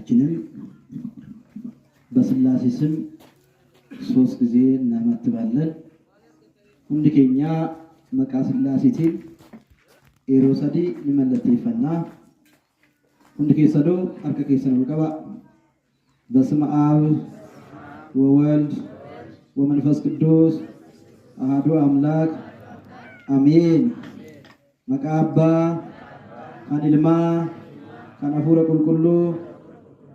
ሁላችንም በስላሴ ስም ሶስት ጊዜ እናማትባለን። Hundi keenya maqaa Sillaasiitiin yeroo sadii ni mallatteeffanna. Hundi keessanuu harka keessan ol qaba. በስመ አብ ወወልድ ወመንፈስ ቅዱስ አሐዱ አምላክ አሜን። Maqaa Abbaa kan Ilmaa kan Hafuura Qulqulluu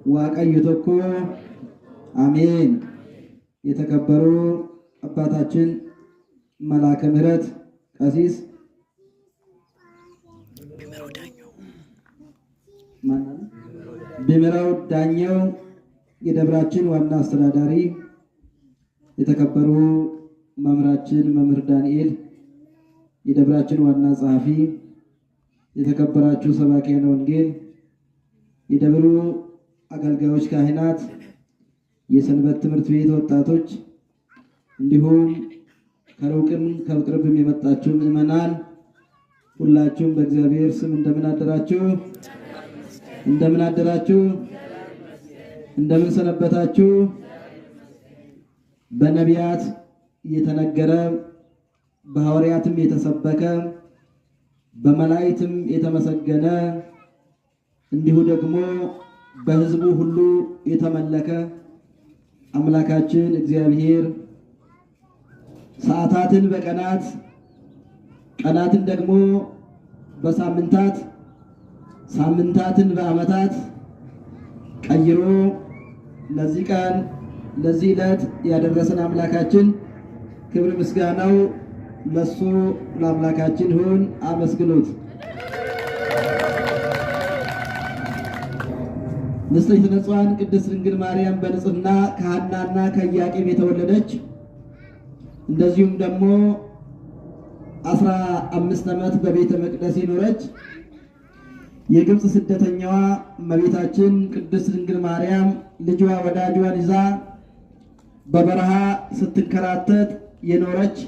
Waaqayyo tokko አሜን። የተከበሩ አባታችን መላከ ምሕረት ቀሲስ ቢምረው ዳኘው፣ ቢምረው ዳኘው የደብራችን ዋና አስተዳዳሪ፣ የተከበሩ መምህራችን መምህር ዳንኤል የደብራችን ዋና ጸሐፊ፣ የተከበራችሁ ሰባኪያነ ወንጌል፣ የደብሩ አገልጋዮች ካህናት፣ የሰንበት ትምህርት ቤት ወጣቶች፣ እንዲሁም ከሩቅም ከቅርብም የመጣችሁ ምዕመናን ሁላችሁም በእግዚአብሔር ስም እንደምን አደራችሁ? እንደምን አደራችሁ? እንደምን ሰነበታችሁ? በነቢያት የተነገረ፣ በሐዋርያትም የተሰበከ፣ በመላእክትም የተመሰገነ፣ እንዲሁ ደግሞ በሕዝቡ ሁሉ የተመለከ አምላካችን እግዚአብሔር ሰዓታትን በቀናት፣ ቀናትን ደግሞ በሳምንታት፣ ሳምንታትን በዓመታት ቀይሮ ለዚህ ቀን ለዚህ ዕለት ያደረሰን አምላካችን ክብር ምስጋናው ለሱ ለአምላካችን ይሁን። አመስግኑት። ንጽሕተ ንጹሐን ቅድስት ድንግል ማርያም በንጽሕና ከሐናና ከኢያቄም የተወለደች፣ እንደዚሁም ደግሞ 15 ዓመት በቤተ መቅደስ የኖረች የግብፅ ስደተኛዋ እመቤታችን ቅድስት ድንግል ማርያም ልጇ ወዳጇን ይዛ በበረሃ ስትንከራተት የኖረች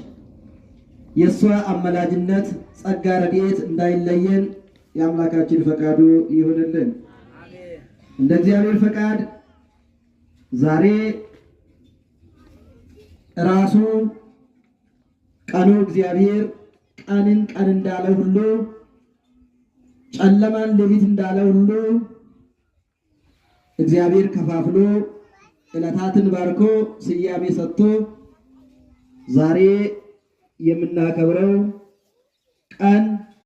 የእሷ አመላጅነት ጸጋ ረድኤት እንዳይለየን የአምላካችን ፈቃዱ ይሁንልን። እንደ እግዚአብሔር ፈቃድ ዛሬ ራሱ ቀኑ እግዚአብሔር ቀንን ቀን እንዳለ ሁሉ፣ ጨለማን ሌሊት እንዳለ ሁሉ እግዚአብሔር ከፋፍሎ ዕለታትን ባርኮ ስያሜ ሰጥቶ ዛሬ የምናከብረው ቀን